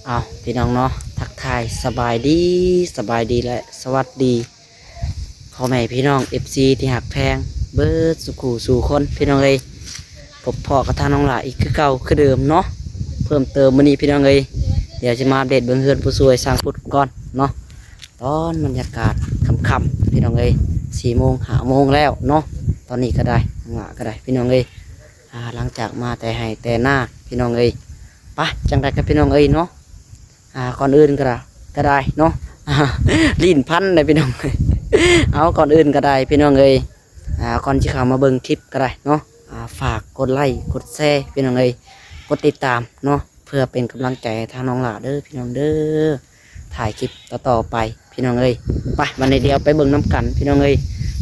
ເອົາ ພີ່ນ້ອງເນາະ ທັກທາຍສະບາຍດີ ສະບາຍດີ ແລະ ສະຫວັດດີ ພໍ່ແມ່ພີ່ນ້ອງ ເອັຟຊີ ທີ່ຮັກແພງເບິດສູ່ຄູ່ສູ່ຄົນ ພີ່ນ້ອງເອີຍ. ພົບພໍ້ກັບທາງນ້ອງຫຼ້າອີກຄືເກົ່າຄືເດີມເນາະ. ເພີ່ມເຕີມມື້ນີ້ ພີ່ນ້ອງເອີຍ ດຽວຊິມາອັບເດດເບິ່ງເຮືອນຜູ້ຊ່ວຍຊ່າງພຸດກ່ອນເນາະ. ຕອນບັນຍາກາດຄ່ຳໆ ພີ່ນ້ອງເອີຍ ສີ່ໂມງ ຫ້າໂມງແລ້ວເນາະ. ຕອນນີ້ກໍໄດ້ ນ້ອງຫຼ້າກໍໄດ້ ພີ່ນ້ອງເອີຍ ອ່າ ຫຼັງຈາກມາແຕ່ໄຮ່ແຕ່ນາ ພີ່ນ້ອງເອີຍ. ໄປ ຈັ່ງໃດກໍພີ່ນ້ອງເອີຍເນາະ ອ່າ ກ່ອນອື່ນກໍໄດ້ ກໍໄດ້ເນາະ ລີ້ນພັນເດ້ພີ່ນ້ອງເອີຍ. ເອົາ ກ່ອນອື່ນກໍໄດ້ພີ່ນ້ອງເອີຍ ອ່າ ກ່ອນຊິເຂົ້າມາເບິ່ງຄລິບກໍໄດ້ເນາະ ອ່າ ຝາກກົດໄລກົດແຊພີ່ນ້ອງເອີຍ ກົດຕິດຕາມເນາະ ເພື່ອເປັນກຳລັງໃຈໃຫ້ທາງນ້ອງຫຼ້າເດີພີ່ນ້ອງເດີ ຖ່າຍຄລິບຕໍ່ໆໄປ ພີ່ນ້ອງເອີຍ. ໄປ ບັດນີ້ດຽວໄປເບິ່ງນຳກັນພີ່ນ້ອງເອີຍ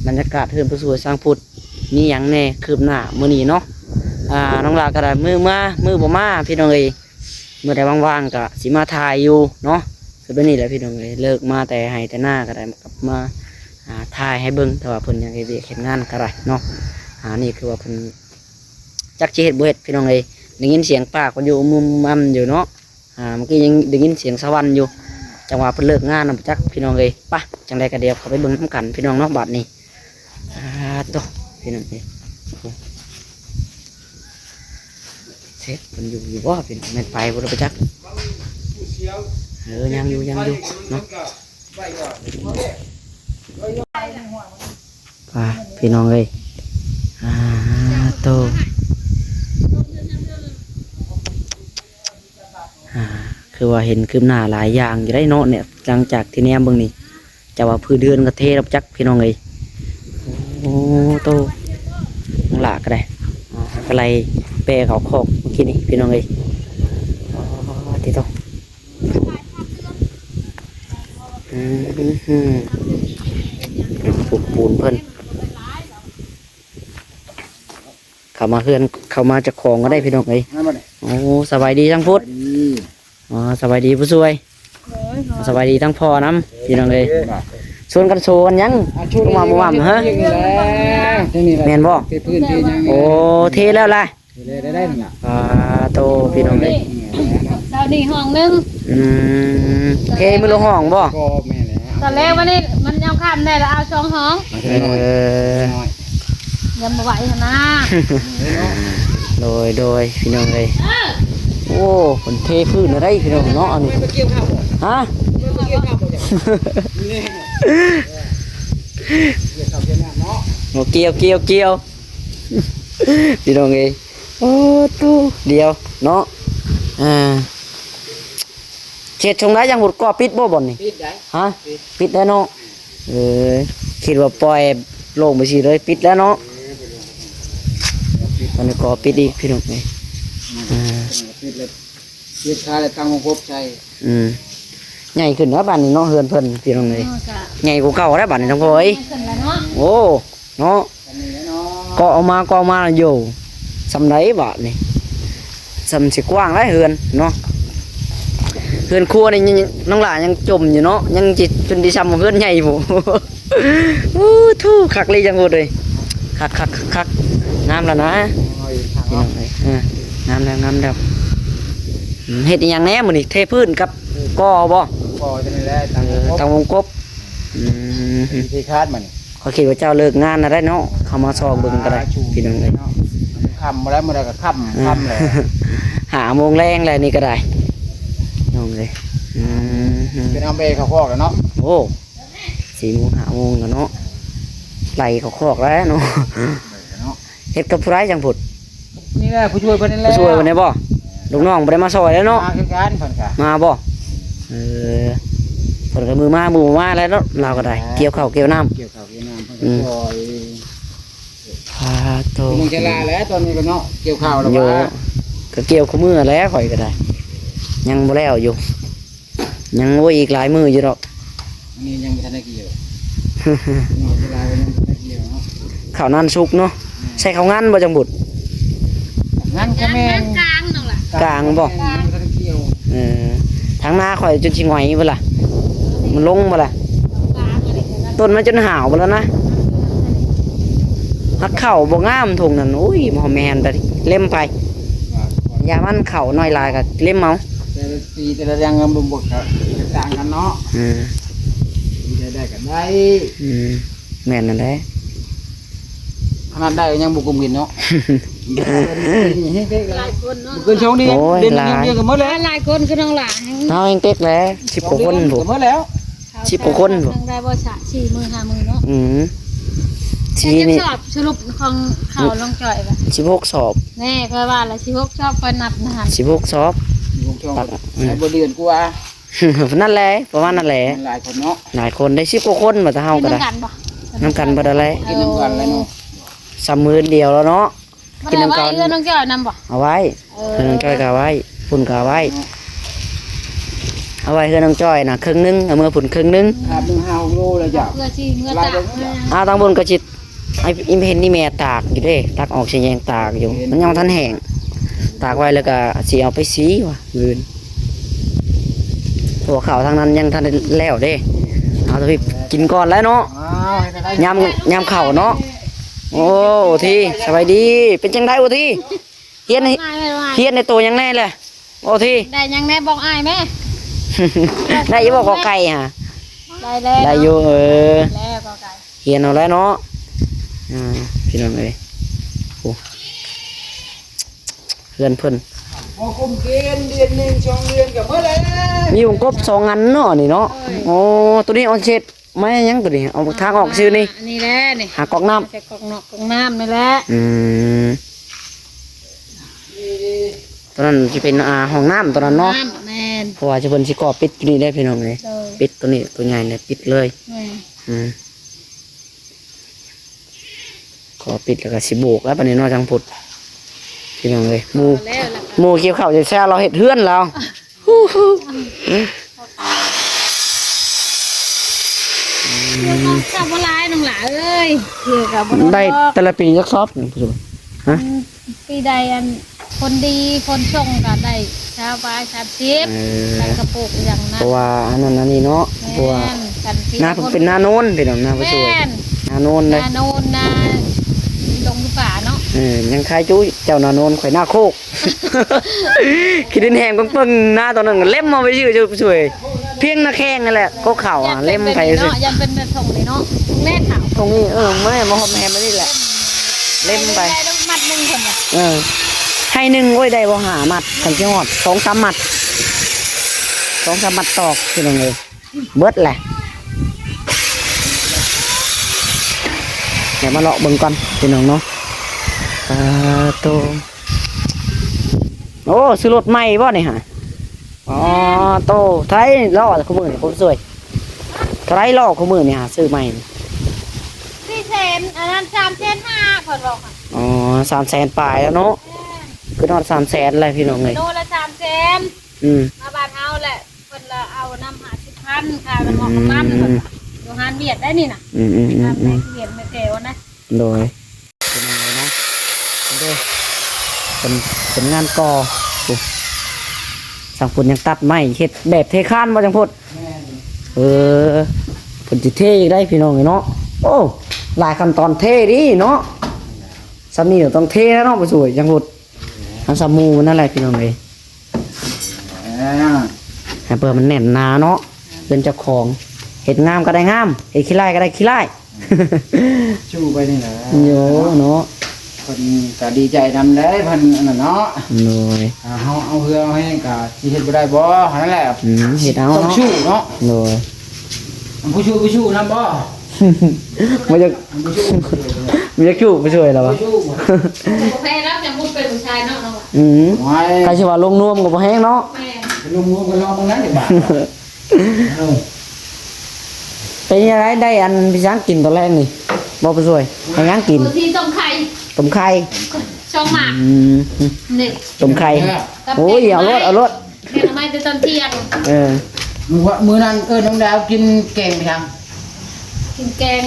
ບັນຍາກາດເຮືອນຜູ້ຊ່ວຍຊ່າງພຸດ ມີຫຍັງແດ່ຄືບໜ້າມື້ນີ້ເນາະ. ອ່າ ນ້ອງຫຼ້າກໍໄດ້ ມື້ມາ ມື້ບໍ່ມາພີ່ນ້ອງເອີຍ ມື້ໃດວ່າງໆກໍຊິມາຖ່າຍຢູ່ເນາະ. ຄືແບບນີ້ແຫຼະພີ່ນ້ອງເອີຍ ເລີກມາແຕ່ໄຮ່ແຕ່ນາກໍໄດ້ ກັບມາ ອ່າ ຖ່າຍໃຫ້ເບິ່ງ ແຕ່ວ່າເພິ່ນຍັງເຮັດວຽກເຮັດງານກໍໄດ້ເນາະ. ອ່າ ນີ້ຄືວ່າເພິ່ນ ຈັກຊິເຮັດບໍ່ເຮັດພີ່ນ້ອງເອີຍ ໄດ້ຍິນສຽງປາກເພິ່ນຢູ່ອຶມໆຢູ່ເນາະ. ອ່າ ເມື່ອກີ້ຍັງໄດ້ຍິນສຽງສະຫວັນຢູ່ ຈັກວ່າເພິ່ນເລີກງານນຳຈັກພີ່ນ້ອງເອີຍ. ໄປ ຈັ່ງໃດກໍດຽວເຂົ້າໄປເບິ່ງນຳກັນພີ່ນ້ອງເນາະ ບາດນີ້. ອ່າ ໂຕ ພີ່ນ້ອງເອີຍ ເຊັດເພິ່ນຢູ່ ຢູ່ບໍ່ພີ່ນ້ອງ ແມ່ນໄປບໍ່ໄດ້ໄປຈັກ. ເອີ ຍັງຢູ່ ຍັງຢູ່ເນາະ. ອ່າ ພີ່ນ້ອງເອີຍ ອ່າ ໂຕ ອ່າ ຄືວ່າເຫັນຄືບໜ້າຫຼາຍຢ່າງຢູ່ໄດ໋ເນາະ ເນ່ຍ ຫຼັງຈາກທີ່ແນມເບິ່ງນີ້ ຈະວ່າພື້ນເຮືອນກໍເທແລ້ວຈັກພີ່ນ້ອງເອີຍ. ໂອ້ ໂຕ ນ້ອງຫຼ້າກໍໄດ້ ອ່າ ກໍໄລ່ແປເຂົ້າຄອກເມື່ອກີ້ນີ້ພີ່ນ້ອງເອີຍ. ອໍ ຕິໂຕ ອືມ ປູກປູນເພິ່ນ ເຂົ້າມາເຮືອນ ເຂົ້າມາເຈົ້າຂອງກໍໄດ້ພີ່ນ້ອງເອີຍ. ໂອ້ ສະບາຍດີທັງພຸດ. ອໍ ສະບາຍດີຜູ້ຊ່ວຍ. ໂດຍ ສະບາຍດີທັງພໍ່ນຳພີ່ນ້ອງເອີຍ. ຊວນກັນໂຊກັນຫຍັງ ມາບໍ່ມາເຮີ ແມ່ນບໍ່? ໂອ້ ເທແລ້ວລະ. ເທແລ້ວໄດ້ນັ້ນລະ ອ່າ ໂຕ ພີ່ນ້ອງເອີຍ. ເຊົ້ານີ້ຫ້ອງໜຶ່ງ ອືມ ເທມື້ລະຫ້ອງບໍ່? ກໍແມ່ນແລ້ວ ຕອນແລກວັນນີ້ມັນຍາມຄ່ຳແດ່ລະເອົາສອງຫ້ອງ. ເອີ ຍັງບໍ່ໄຫວຫັ້ນນາ. ໂດຍ ໂດຍ ພີ່ນ້ອງເອີຍ. ໂອ້ ເພິ່ນເທພື້ນແລ້ວໄດ໋ພີ່ນ້ອງເນາະ ອັນນີ້ ຮະ? ໂອ້ ກ່ຽວ ກ່ຽວ ກ່ຽວ ພີ່ນ້ອງເອີຍ. ໂອ້ ໂຕ ດຽວເນາະ ອ່າ ເຂດຊົງໄດ້ຍັງບໍ່ກໍປິດບໍ່ບ່ອນນີ້? ປິດໄດ້ ຮະ? ປິດ ປິດໄດ້ເນາະ. ເອີ ຄິດວ່າປ່ອຍໂລ່ງໄປຊີ້ເລີຍ ປິດແລ້ວເນາະ. ເອີ ອັນນີ້ກໍປິດອີກພີ່ນ້ອງເອີຍ. ອືມ ອ່າ ປິດແລ້ວ ປິດຂາຍແລ້ວຕັ້ງໂຮງກົບໃສ່. ອືມ ໃຫຍ່ຂຶ້ນແລ້ວບາດນີ້ເນາະ ເຮືອນເພິ່ນພີ່ນ້ອງເອີຍ. ເອີ ກະ ໃຫຍ່ກວ່າເກົ່າແລ້ວບາດນີ້ທັງພໍ່ເອີຍ. ໃຫຍ່ຂຶ້ນແລ້ວເນາະ ໂອ້ ເນາະ ກໍເອົາມາ ກໍເອົາມາຢູ່ ສ່ຳໃດບາດນີ້ ສ່ຳຊິກວ້າງຫຼາຍເຮືອນເນາະ. ເຮືອນຄົວນີ້ ນ້ອງຫຼ້າຍັງຈົ່ມຢູ່ເນາະ ຍັງຊິຈົນຊິສ່ຳເຮືອນໃຫຍ່ພຸ້ນ. ໂອ້ ໂທ້ ຄັກເລີຍຈັ່ງພຸດເອີຍ ຄັກໆໆໆ. ງາມແລ້ວນະ ພີ່ນ້ອງເອີຍ ເອີ ງາມແລ້ວ ງາມແລ້ວ. ອືມ ເຮັດອີ່ຫຍັງແດ່ມື້ນີ້ ເທພື້ນກັບກໍ່ບໍ່? ກໍ່ຕົວນີ້ແຫຼະ ເອີ ຕັ້ງວົງກົບ ຕັ້ງວົງກົບ. ອືມ ທີ່ຄາດມັນ ຂ້ອຍຄິດວ່າເຈົ້າເລີກງານແລ້ວໄດ໋ເນາະ ເຂົ້າມາຊອກເບິ່ງກໍໄດ້ ອ່າ ພີ່ນ້ອງເອີຍ. ຄ່ຳບໍ່ໄດ້ ມື້ໃດກໍຄ່ຳ ອ່າ ຄ່ຳແລ້ວ ຫ້າໂມງແລງແລ້ວນີ້ກໍໄດ້ ນ້ອງເອີຍ. ອືມ ເປັນເອົາແບເຂົ້າຄອກແລ້ວເນາະ. ໂອ້ ສີ່ໂມງ ຫ້າໂມງແລ້ວເນາະ ໄລ່ເຂົ້າຄອກແລ້ວເນາະ. ເນາະ ເຮັດກັບຜູ້ໃດຈັ່ງພຸດ? ນີ້ແຫຼະ ຜູ້ຊ່ວຍເພິ່ນນີ້ແຫຼະ ຜູ້ຊ່ວຍເພິ່ນນີ້ບໍ່? ລູກນ້ອງບໍ່ໄດ້ມາຊ່ອຍແລ້ວເນາະ ມາຄືກັນເພິ່ນກະ ມາບໍ່? ເອີ ເພິ່ນກໍມືມາ ມືມາແລ້ວເນາະ ລາວກໍໄດ້ ອ່າ ກ່ຽວເຂົ້າກ່ຽວນ້ຳ ກ່ຽວເຂົ້າກ່ຽວນ້ຳ ເພິ່ນ ອືມ ກໍຊ່ອຍ. ພາໂຕ ເພິ່ນຍັງຈະລາແຫຼະຕອນນີ້ກໍເນາະ ກ່ຽວເຂົ້າແລ້ວວ່າ ກໍກ່ຽວຄູ່ມື້ແຫຼະ ຂ້ອຍກໍໄດ້ ຍັງບໍ່ແລ້ວຢູ່. ຍັງ ໂອ້ຍ ອີກຫຼາຍມື້ຢູ່ດອກ ອັນນີ້ຍັງບໍ່ທັນໄດ້ກ່ຽວ ເນາະ ເວລາກໍຍັງບໍ່ທັນໄດ້ກ່ຽວເນາະ. ເຂົ້ານັ້ນສຸກເນາະ ອືມ ໃສ່ເຂົ້າງັນບໍ່ຈັງບຸດ? ງັນກໍແມ່ນ ກາງເນາະລະ ກາງບໍ່? ກາງ ຍັງບໍ່ທັນໄດ້ກ່ຽວ. ເອີ ທາງນາຂ້ອຍຈົນຊິຫງອຍພຸ້ນລະ ມັນລົງບໍ່ລະ ຕົ້ນມັນຈົນຫາວພຸ້ນລະນະ. ຮັກເຂົ້າບໍ່ງາມທົ່ງນັ້ນ ໂອ້ຍ ບໍ່ແມ່ນດາ ເລັມໄປ ຢ່າມັນເຂົ້າໜ້ອຍຫຼາຍກໍເລັມເອົາ. ແຕ່ ປີແຕ່ລະຢ່າງມັນບໍ່ ບໍ່ ກະຕ່າງກັນເນາະ. ເອີ ປີໃດໄດ້ກະໄດ້. ອືມ ແມ່ນນັ້ນແຫຼະ. ຂະໜາດໄດ້ກໍຍັງບໍ່ກຸມກິນເນາະ. ຫຼາຍຄົນເນາະ ບໍ່ເກີນສອງເດືອນ. ໂອ້ຍ ເດືອນໜຶ່ງ ຫຼາຍ ສອງເດືອນກໍໝົດແລ້ວ. ຫຼາຍຄົນຄືນ້ອງຫຼ້າ ເຮົາແຮງເຕັກແຫຼະ ສິບກວ່າຄົນພຸ້ນ. ສອງເດືອນກໍໝົດແລ້ວ. ສິບກວ່າຄົນ ເຮົາແຕ່ງໄດ້ບໍ່ສະ ສີ່ມື້ ຫ້າມື້ເນາະ. ອືມ ແຕ່ຈັກ ສີ່ນີ້ ສອບສະຫຼຸບຂອງເຂົາ ອືມ ນ້ອງຈ້ອຍວ່າ ສິບຫົກສອບ. ແນ່ ຂ້ອຍວ່າລະ ສິບຫົກສອບ ຂ້ອຍນັບນະຫັ້ນ ສິບຫົກສອບ. ສິບຫົກສອບ ຕັກ ອືມ ໃຊ້ບໍ່ເດືອນກວ່າ. ນັ້ນແຫຼະ ປະມານນັ້ນແຫຼະ. ມັນຫຼາຍຄົນເນາະ ຫຼາຍຄົນ ໄດ້ສິບກວ່າຄົນ ວ່າແຕ່ເຮົາກໍໄດ້ ກິນນຳກັນບໍ່? ນຳກັນບໍ່ໄດ້ແຫຼະ. ໂອ້ ກິນນຳກັນແຫຼະເນາະ. ສາມມື້ດຽວແລ້ວເນາະ. ກິນນຳກັນ. ບໍ່ໄດ້ໄວ້ເຮືອນນ້ອງຈ້ອຍນຳບໍ່? ເອົາໄວ້. ເອີ ເຮືອນນ້ອງຈ້ອຍກໍເອົາໄວ້ ພຸ້ນກໍເອົາໄວ້ ເນາະ. ເອົາໄວ້ເຮືອນນ້ອງຈ້ອຍນະເຄິ່ງໜຶ່ງ ເອົາເມືອພຸ້ນເຄິ່ງໜຶ່ງ. ຂາດໜຶ່ງ ຫ້າຫົກໂລແລ້ວຈ້ະ ເພື່ອຊິເມືອຕາກ. ອ້າວ ທາງພຸ້ນກໍຊິ ໄອ້ອີ່ເຫັນນີ້ແມ່ຕາກຢູ່ເດ້ ຕັກອອກຊິແຍງຕາກຢູ່ ເຫັນ ມັນຍັງບໍ່ທັນແຫ້ງ. ຕາກໄວ້ແລ້ວກໍຊິເອົາໄປສີວ່າມື້ອື່ນ. ເພາະວ່າເຂົ້າທາງນັ້ນຍັງທັນໄດ້ແລ້ວເດ້. ເອົາແຕ່ພີ່ກິນກ່ອນແຫຼະເນາະ. ອ້າວ ຍາມ ຍາມເຂົ້າເນາະ. ໂອ້ ໂອທີ ສະບາຍດີ. ເປັນຈັ່ງໃດໂອທີ? ຮຽນ ຮຽນໃນໂຕຫຍັງແດ່ແຫຼະໂອທີ? ໄດ້ຫຍັງແດ່ບອກອ້າຍແມ້. ໄດ້ຢູ່ບໍ່ ກ.ໄກ່ ຫາ? ໄດ້ແລ້ວ ໄດ້ຢູ່. ເອີ ໄດ້ແລ້ວ ກ.ໄກ່ ຮຽນເອົາແລ້ວເນາະ. ອ່າ ພີ່ນ້ອງເອີຍ ໂອ້ ເຮືອນເພິ່ນ ບໍ່ກຸມກິນ ເດືອນໜຶ່ງ ສອງເດືອນກໍໝົດແລ້ວ. ມີວົງກົບສອງອັນເນາະ ນີ້ເນາະ. ເອີຍ ໂອ້ ໂຕນີ້ອອນເຊັດ ໄມ້ຫຍັງໂຕນີ້? ເອົາທາງອອກຊື່ນີ້ ອັນນີ້ແຫຼະນີ້ ຫາກອກນ້ຳ ໃສ່ກອກນອກກອກນ້ຳນີ້ແຫຼະ. ອືມ ໂຕນັ້ນຊິເປັນ ອ່າ ຫ້ອງນ້ຳໂຕນັ້ນເນາະ. ແມ່ນ ເພາະວ່າເພິ່ນຊິກໍ່ປິດຢູ່ນີ້ເດ້ພີ່ນ້ອງເອີຍ. ໂດຍ ປິດໂຕນີ້ ໂຕໃຫຍ່ນີ້ປິດເລີຍ. ແມ່ນ ອືມ ຂໍປິດແລ້ວກໍຊິໂບກແລ້ວບັດນີ້ເນາະ ທາງພຸ້ນ ພີ່ນ້ອງເອີຍ. ໝູ່ ໝູ່ກ່ຽວເຂົ້າແຊວໆ ລາວເຮັດເຮືອນລາວ. ກ່ຽວເຂົ້າບໍ່ຫຼາຍນ້ອງຫຼ້າເອີຍ ກ່ຽວເຂົ້າບໍ່ ໄດ້ແຕ່ລະປີຈັກຊອບ? ຮະ? ອືມ ປີໃດອັນ ຝົນດີຝົນຊົງກໍໄດ້ຊາວປາຍ ສາມສິບ. ເອີ ແລ້ວກໍປູກຢ່າງນັ້ນ ເພາະວ່າອັນນັ້ນອັນນີ້ເນາະ. ແມ່ນ ເພາະວ່ານາເພິ່ນເປັນນາໂນນ ພີ່ນ້ອງ ນາບໍ່ຊ່ວຍ. ແມ່ນ ນາໂນນເດ້ ນາໂນນ ນາດົງຢູ່ປ່າເນາະ. ເອີ ຍັງຂາຍຈຸ ເຈົ້ານາໂນນ ຂ້ອຍນາໂຄກ. ຂີ້ດິນແຫ້ງເບິ່ງໆ ນາຕອນນັ້ນກໍເລັມເອົາໄປຊື່ ຊ່ວຍ ພຽງນາແຂ່ງນັ້ນແຫຼະ ກໍເຂົ້າ ຢ້ານເປັນ ເລັມໄປ ແບບນີ້ເນາະ ຊື່ ຢ້ານເປັນແບບທົ່ງນີ້ເນາະ ແມ່ນເຖົ້າ ທົ່ງນີ້. ເອີ ມາບໍ່ຮອດແຮມອັນນີ້ແຫຼະ ເລັມໄປ ໄດ້ມັດໜຶ່ງເພິ່ນວ່າ. ເອີ ໄຮ່ໜຶ່ງ ໂອ້ຍ ໄດ້ບໍ່ຫ້າມັດ ຄັນຊິຮອດ ສອງສາມມັດ ສອງສາມມັດຕອກ ພີ່ນ້ອງເອີຍ ເບິດແຫຼະ. ດຽວມາເລາະເບິ່ງກ່ອນ ພີ່ນ້ອງເນາະ. ປາໂຕ ໂອ້ ຊື້ລົດໃໝ່ບໍ່ນີ້ຫະ? ອໍ ໂຕ ເທົ່າໃດລໍ້ຄູ່ມື້ນີ້ ຄົນສວຍ? ເທົ່າໃດລໍ້ຄູ່ມື້ນີ້ຫາ ຊື້ໃໝ່ນີ້? ສີ່ແສນ ອັນນັ້ນ ສາມແສນຫ້າ ເພິ່ນບອກ. ອໍ ສາມແສນປາຍແລ້ວເນາະ. ແມ່ນ ຂຶ້ນຮອດສາມແສນແລ້ວ ພີ່ນ້ອງເອີຍ ໂລລະສາມແສນ. ອືມ ມາບ້ານເຮົາແຫຼະ ເພິ່ນລະເອົານຳຫ້າສິບພັນ ຄ່ານຳໝອກນ້ຳມັນ. ອືມ ຢູ່ຮ້ານວຽດໄດ໋ນີ້ນະ. ອືມໆໆໆ ຮ້ານແມ່ນວຽດແມ່ແກ້ວນະ. ໂດຍ ເປັນຫຍັງເນາະ ເປັນ ເປັນງານກໍ່ ໂອ້ ຊ່າງພຸ້ນຍັງຕັດໄມ້ ເຮັດແບບເທຄານບໍ່ ຊ່າງພຸ້ນ? ແມ່ນ ເອີ ເພິ່ນຊິເທອີກໄດ໋ ພີ່ນ້ອງເອີຍເນາະ. ໂອ້ ຫຼາຍຂັ້ນຕອນເທເດເນາະ ຊ່ຳນີ້ຕ້ອງເທແລ້ວເນາະ ບໍ່ຊ່ວຍ ຊ່າງພຸ້ນ. ທາງສາມໝູ່ມັນນັ້ນແຫຼະ ພີ່ນ້ອງເອີຍ ອ່າ ໃຫ້ເປີດມັນແໜ້ນໜາເນາະ. ເຮືອນເຈົ້າຂອງ ເຮັດງາມກໍໄດ້ງາມ ເຮັດຂີ້ຮ້າຍກໍໄດ້ຂີ້ຮ້າຍ ສູ້ໄປນີ້ແຫຼະ ໂຍເນາະ. ເພິ່ນກໍດີໃຈນຳແຫຼະ ເພິ່ນອັນນັ້ນເນາະ. ໂດຍ ອ່າ ເຮົາເອົາເຫື່ອເອົາແຮງກໍຊິເຮັດບໍ່ໄດ້ບໍ່ ຫັ້ນແຫຼະ. ອືມ ເຮັດເອົາເນາະ ຕ້ອງສູ້ເນາະ. ໂດຍ ຜູ້ຊູ້ ຜູ້ຊູ້ນຳບໍ່? ບໍ່ຢາກ ບໍ່ສູ້ ບໍ່ຢາກສູ້ ຜູ້ຊ່ວຍລະວະ ບໍ່ສູ້. ບໍ່ແພ້ລະ ຍັງບໍ່ເປັນຜູ້ຊາຍເນາະ. ອືມ ໂອ້ຍ ໃຜຊິວ່າລົງນວມກໍບໍ່ແຮງເນາະ. ແມ່ນ ລົງນວມກໍລອງເບິ່ງນະ ບາດ. ເອີ ເປັນຈັ່ງໃດ ໄດ້ອັນ ໄປຫຍັງກິນຕອນແລງນີ້ ບໍ່ໄປຊ່ວຍ ໄດ້ຫຍັງກິນ? ໂອທີ ຕົ້ມໄຂ່ ຕົ້ມໄຂ່ ສອງໝາກ. ອືມ ນີ້ ຕົ້ມໄຂ່ ເອີ ໂອ້ຍ ເອົາໂລດ ເອົາໂລດ. ແກງໜໍ່ໄມ້ແຕ່ຕອນທ່ຽງ. ເອີ ມື້ ມື້ນັ້ນເອີ້ນນ້ອງດາວກິນແກງຫຍັງ? ກິນແກງ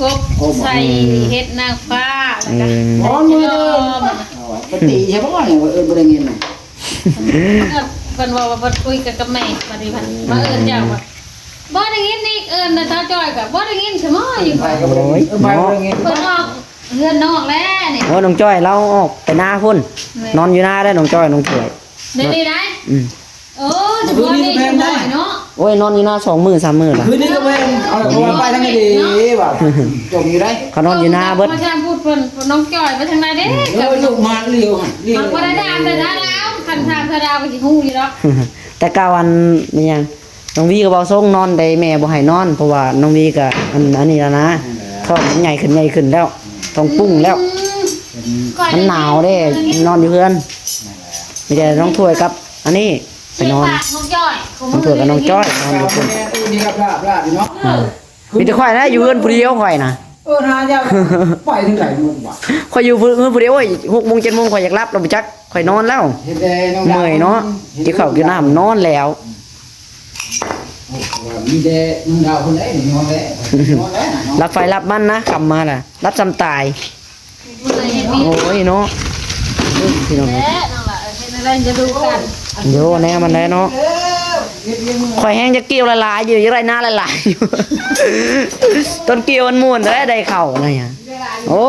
ກົບ ກົບ ໃສ່ ອືມ ເຫັດນາງຟ້າ ແລ້ວກໍ ອືມ ໃສ່ຂະດອມ. ປະຕິໃຊ່ບໍ່? ເອີ້ນບໍ່ໄດ້ຍິນນະ. ເພິ່ນເວົ້າວ່າເພິ່ນຄຸຍກັນກັບແມ່ ບັດນີ້ເພິ່ນ ອືມ ມາເອີ້ນເຈົ້າວ່າ ບໍ່ໄດ້ຍິນອີກ ເອີ້ນນະທ້າວຈ້ອຍກໍບໍ່ໄດ້ຍິນຊະໝໍ້ຢູ່. ໂອ້ຍ ເອີ້ນໄປກໍບໍ່ໄດ້ຍິນ ເນາະ ເພິ່ນອອກເຮືອນນອກແລ້ວນີ້. ໂອ້ ນ້ອງຈ້ອຍລາວອອກໄປນາພຸ້ນ. ແມ່ນ ນອນຢູ່ນາໄດ້ນ້ອງຈ້ອຍ ນ້ອງຖ້ວຍ. ແນວນີ້ໄດ໋. ອືມ ໂອ້ ຈະພໍນີ້ຈະບໍ່ເນາະ. ໂອ້ຍ ນອນຢູ່ນາສອງມື້ສາມມື້ລະ. ຄືນນີ້ກໍແມ່ນ ເອົາລະ ເພາະວ່າໄປທາງນີ້ເດ້ວ່າ ຈົມຢູ່ໄດ໋. ເຂົານອນຢູ່ນາເບິດ. ເພິ່ນ ນ້ອງຈ້ອຍໄປທາງໃດເດ້? ເອີ ລູກມາລ້ຽວຫັ້ນ ລ້ຽວ ມັນບໍ່ໄດ້ຖາມແຕ່ດາລາວ ຄັນຖາມດາລາວກໍຊິຮູ້ຢູ່ດອກ. ແຕ່ເກົ່າອັນ ແມ່ນຫຍັງ ນ້ອງວີກັບເບົາຊົງນອນໄດ້ ແມ່ບໍ່ໃຫ້ນອນ ເພາະວ່ານ້ອງວີກໍອັນ ອັນນີ້ແລ້ວນະ ທ້ອງມັນໃຫຍ່ຂຶ້ນ ໃຫຍ່ຂຶ້ນແລ້ວ ທ້ອງປຸ້ງແລ້ວ. ອືມ ມັນໜາວເດ້ ນອນຢູ່ເຮືອນ. ມີແຕ່ນ້ອງຖ້ວຍກັບອັນນີ້ໄປນອນ ນ້ອງຖ້ວຍກັບນ້ອງຈ້ອຍນອນຢູ່ພຸ້ນ. ມີແຕ່ຂ້ອຍນະຢູ່ເຮືອນຜູ້ດຽວຂ້ອຍນະ. ເອີ ຫາຍາກ ໄປທາງໃດໝົດວະ? ຂ້ອຍຢູ່ເຮືອນຜູ້ດຽວ ໂອ້ຍ ຫົກໂມງເຈັດໂມງຂ້ອຍຢາກຫຼັບແລ້ວ ບໍ່ຈັກ ຂ້ອຍນອນແລ້ວ. ເມື່ອຍເນາະ ກິນເຂົ້າກິນນ້ຳນອນແລ້ວ. ໂອ້ ມີແຕ່ນ້ອງດາວຄົນໃດນອນແລ້ວ ນອນແລ້ວນະ. ຫຼັບໃຜຫຼັບມັນນະ ຄ່ຳມາລະ ຫຼັບສ່ຳຕາຍ. ໂອ້ຍເນາະ ພີ່ນ້ອງເອີຍ. ໂອ້ ແນວມັນແຫຼະເນາະ. ຂ້ອຍແຮງຈະກ່ຽວຫຼາຍໆຢູ່ ຢາກໄດ້ນາຫຼາຍໆຢູ່. ຕອນກ່ຽວມັນມ່ວນແທ້ ໄດ້ເຂົ້ານະ. ໂອ້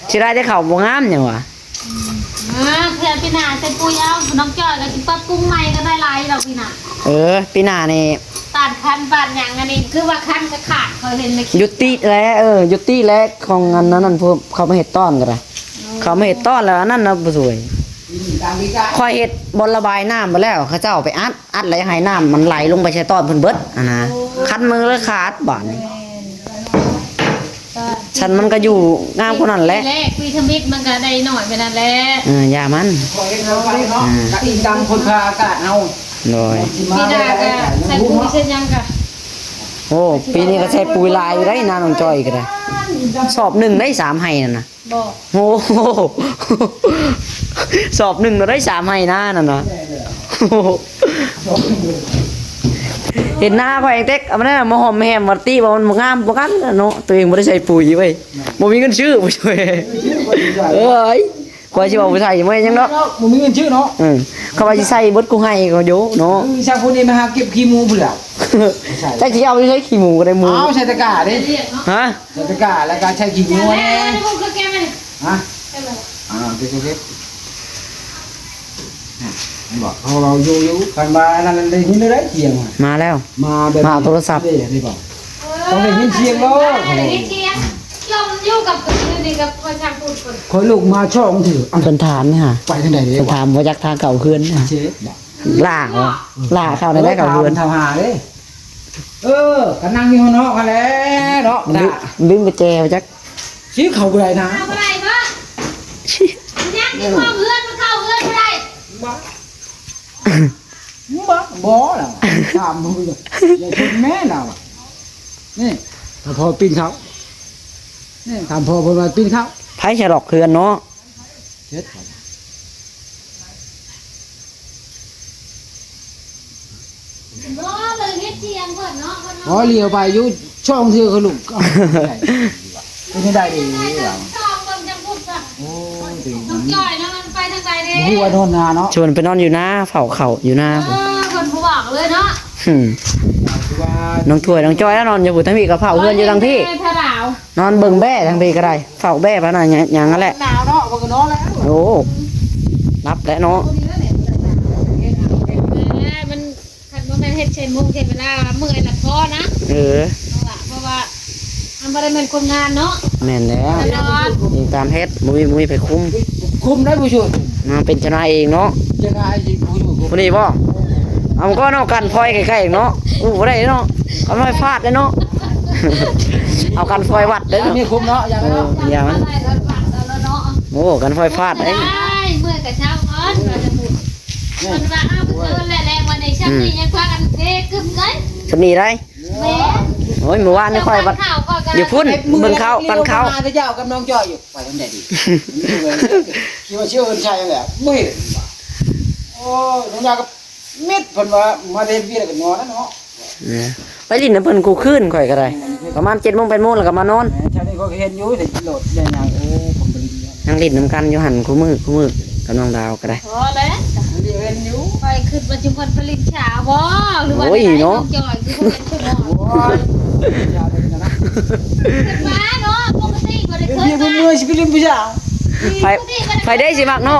ເສຍດາຍແຕ່ເຂົ້າບໍ່ງາມຫຍັງຫວາ. ອືມ ເພື່ອປີໜ້າໃສ່ປຸ໋ຍເອົາ ນ້ອງຈ້ອຍກໍຊິປັບປຸງໃໝ່ກໍໄດ້ຫຼາຍດອກປີໜ້າ. ເອີ ປີໜ້ານີ້ ຕາດຄັນຕາດຫຍັງອັນນີ້ ຄືວ່າຄັນກໍຂາດ ຂ້ອຍເຫັນໃນຄລິບ. ຢຸດຕິແຫຼະ ເອີ ຢຸດຕິແຫຼະ ຂອງອັນນັ້ນ ອັນພວກເຂົາມາເຮັດຕ້ອນກໍໄດ້. ເອີ ເຂົາມາເຮັດຕ້ອນແລ້ວ ອັນນັ້ນນະ ຜູ້ຊ່ວຍ. ຂ້ອຍເຮັດບ່ອນລະບາຍນ້ຳໄປແລ້ວ ເຂົາເຈົ້າໄປອັດ ອັດແລ້ວໃຫ້ນ້ຳມັນໄຫຼລົງໄປໃສ່ຕ້ອນເພິ່ນເບິດຫັ້ນນະ. ໂອ້ ຄັນມືເລີຍຂາດບາດນີ້. ແມ່ນ ຊັ້ນມັນກໍຢູ່ງາມກວ່ານັ້ນແຫຼະ. ປີແລກ ປີທຳອິດມັນກໍໄດ້ໜ້ອຍປານນັ້ນແຫຼະ. ເອີ ຢ່າມັນ ເຮົາເຮັດເຮົາໄປເນາະ ອືມ ກະອີງຕາມຄົນພາອາກາດເຮົາ. ໂດຍ ປີໜ້າກໍໃສ່ປຸ໋ຍໃສ່ຫຍັງກະ. ໂອ້ ປີນີ້ກໍໃສ່ປຸ໋ຍຫຼາຍຢູ່ໄດ໋ນະ ນ້ອງຈ້ອຍກໍໄດ້. ສອບໜຶ່ງໄດ້ສາມໄຮ່ນັ້ນນະ. ບໍ່ ໂອ້ໂຫ ສອບໜຶ່ງເນາະ ໄດ້ສາມໄຮ່ນານັ້ນນະ. ເຫັນນາຂ້ອຍເຕັກ ເອົາມານັ້ນມາຫອມແຫມ ວ່າຕິວ່າມັນບໍ່ງາມ ບໍ່ງາມເນາະ ຕົວເອງບໍ່ໄດ້ໃສ່ປຸ໋ຍເວີຍ ບໍ່ມີເງິນຊື້. ເອີຍ ຂ້ອຍຊິເວົ້າບໍ່ໃສ່ແມ່ນຫຍັງເນາະ ບໍ່ມີເງິນຊື້ເນາະ. ເອີ ເຂົາວ່າຊິໃສ່ເບິດກູໃຫ້ກໍຢູ່ເນາະ. ເອີ ຊ່າງພວກນີ້ມາຫາເກັບຂີ້ໝູພຸ້ນແຫຼ້ວ. ຈັກຊິເອົາຢູ່ໃສຂີ້ໝູກໍໄດ້ໝູ. ເອົາໃສ່ຕະກ້າເດ້. ຮະ? ໃສ່ຕະກ້າ ແລ້ວກໍໃສ່ຂີ້ງົວແດ່. ຮະ? ອ່າ ເກັບ ເກັບ ເກັບ. ເຫັນບໍ່? ເຮົາເວົ້າຢູ່ ຢູ່ ຄັນວ່າອັນນັ້ນໄດ້ຍິນໄດ້ສຽງ. ມາແລ້ວ ມາແບບ ມາເອົາໂທລະສັບເດ້. ນີ້ບໍ່ ຕ້ອງໄດ້ຍິນສຽງໂລດ. ໄດ້ຍິນສຽງ ລົມຢູ່ກັບຄືນນີ້ກັບພໍ່ຊ່າງພຸ້ນ. ຂ້ອຍລຸກມາສອງເທື່ອ ເພິ່ນຖາມນີ້ຫາ ໄປທາງໃດເດ້? ເພິ່ນຖາມວ່າຈັກທາງເຂົ້າເຮືອນ. ຫຼ້າ ຫຼ້າເຂົ້າໃນໃດເຂົ້າເຮືອນ ຖາມຫາເດ້. ເອີ ກໍນັ່ງຢູ່ເນາະ ຫັ້ນແຫຼະເນາະ. ລືມ ລືມກະແຈວ່າຈັກ ຊິເຂົ້າບໍ່ໄດ້ນະ. ເຂົ້າບໍ່ໄດ້ບໍ່? ຍັງຊິຂອງເຮືອນ ມັນເຂົ້າເຮືອນບໍ່ໄດ້. ບໍ່ ບໍ່ ບໍ່ລະ ຖາມເພິ່ນ ຢ່າຊົນແມ່ລະ. ນີ້ ຖ້າພໍ່ປີນເຂົ້າ ນີ້ ຖາມພໍ່ເພິ່ນວ່າປີນເຂົ້າ ໃຜສະຫຼອກເຮືອນເນາະ. ເຮັດ ບໍ່ ບໍ່ໄດ້ເຮັດສຽງເພິ່ນເນາະ ເພິ່ນເນາະ. ອໍ ຫຼຽວໄປຢູ່ສອງເທື່ອກໍລຸກ ເປັນໄດ້ດີ. ໂອ້ຍ ນ້ອງຈ້ອຍເນາະ ມັນໄປທາງໃດເດ້? ບໍ່ຮູ້ວ່ານອນນາເນາະ. ຊວນໄປນອນຢູ່ນາ ເຝົ້າເຂົ້າຢູ່ນາ. ເອີ ເພິ່ນບໍ່ບອກເລີຍເນາະ. ອືມ ນ້ອງຖ້ວຍ ນ້ອງຈ້ອຍ ນອນຢູ່ພຸ້ນ ທາງພີ້ກໍເຝົ້າເຮືອນຢູ່ທາງພີ້. ນອນເບິ່ງແບ້ທາງພີ້ກໍໄດ້ ເຝົ້າແບ້ພະນະ ຫຍັງຫັ້ນແຫຼະ. ໜາວເນາະ ມັນກໍນອນແລ້ວ. ໂອ້ ຫຼັບແລ້ວເນາະ. ມັນ ຄັນບໍ່ແມ່ນເຮັດໃສ່ໂມງເຮັດເວລາ ເມື່ອຍລະພໍນະ. ເອີ ເພາະວ່າ ເພາະວ່າມັນບໍ່ໄດ້ແມ່ນຄົນງານເນາະ. ແມ່ນແລ້ວ ຕະຫຼອດ ອີງຕາມເຮັດ ບໍ່ມີ ບໍ່ມີໃຜຄຸມ ຄຸມໄດ້ຜູ້ຊ່ວຍ. ມາເປັນເຈົ້ານາຍເອງເນາະ. ເຈົ້ານາຍຜູ້ຊ່ວຍ ຜູ້ນີ້ບໍ່? ເອົາກໍເນາະ ກັນພອຍໃກ້ໆເນາະ. ໂອ້ ບໍ່ໄດ້ເນາະ ກັນພອຍຟາດເດ້ເນາະ. ເອົາກັນພອຍວັດເດ້ເນາະ. ມີຄຸມເນາະ ຢ່າ ເອີ ເນາະ ຢ່າມັນ. ໂອ້ ກັນພອຍຟາດເດ້. ເມື່ອຍກະເຊົ້າກ່ອນ ວ່າຈະໝຸນ. ເພິ່ນວ່າ ອ້າວ ເພິ່ນແຫຼະ ແລງວັນນີ້ ຊ່ຳນີ້ຍັງພາກັນເພກຶບເລີຍ ຊ່ຳນີ້ໄດ້. ແມ່ນ ໂອ້ຍ ມື້ວານນີ້ຂ້ອຍບັດ ຢູ່ພຸ້ນ ເບິ່ງເຂົ້າ ປັ້ນເຂົ້າ ມາແຕ່ເຈົ້າກັບນ້ອງຈ້ອຍຢູ່ ໄປທາງໃດດີ? ຄິດວ່າຊິເອີ້ນໃສ່ແຫຼະ ບໍ່ເຫັນ. ໂອ້ຍ ນ້ອງຢາກໍມິດ ເພິ່ນວ່າມາແຕ່ເຮັດວຽກແລ້ວກໍນອນແລ້ວເນາະ. ເອີ ໄປຫຼິ້ນນຳເພິ່ນຄູ່ຄືນ ຂ້ອຍກໍໄດ້ ປະມານເຈັດໂມງ ແປດໂມງ ແລ້ວກໍມານອນ. ແມ່ນ ແຖວນີ້ຂ້ອຍກໍເຫັນຢູ່ ແຕ່ລົດແມ່ນຫຍັງ ໂອ້ ຄົນໄປຫຼິ້ນ ຍັງຫຼິ້ນນຳກັນຢູ່ຫັ້ນ ຄູ່ມື້ ຄູ່ມື້ ກັບນ້ອງດາວກໍໄດ້. ພໍແລ້ວ ເຫັນຢູ່ ຂ້ອຍຄິດວ່າຈຸມເພິ່ນຜະລິດສາວບໍ່ ຫຼືວ່າ ໂອ້ຍ ໃດໆ ເນາະ ນ້ອງຈອຍຄືເພິ່ນເປັນຊະໝອງ. ໂອ້ຍ ຢ່າເລີຍນະ ຄິດວ່າເນາະ ປົກກະຕິບໍ່ໄດ້ເຄີຍ ເປັນເມືອຊິໄປຫຼິ້ນຜູ້ສາວ ໃຜ ໃຜໄດ້ຊິມັກເນາະ.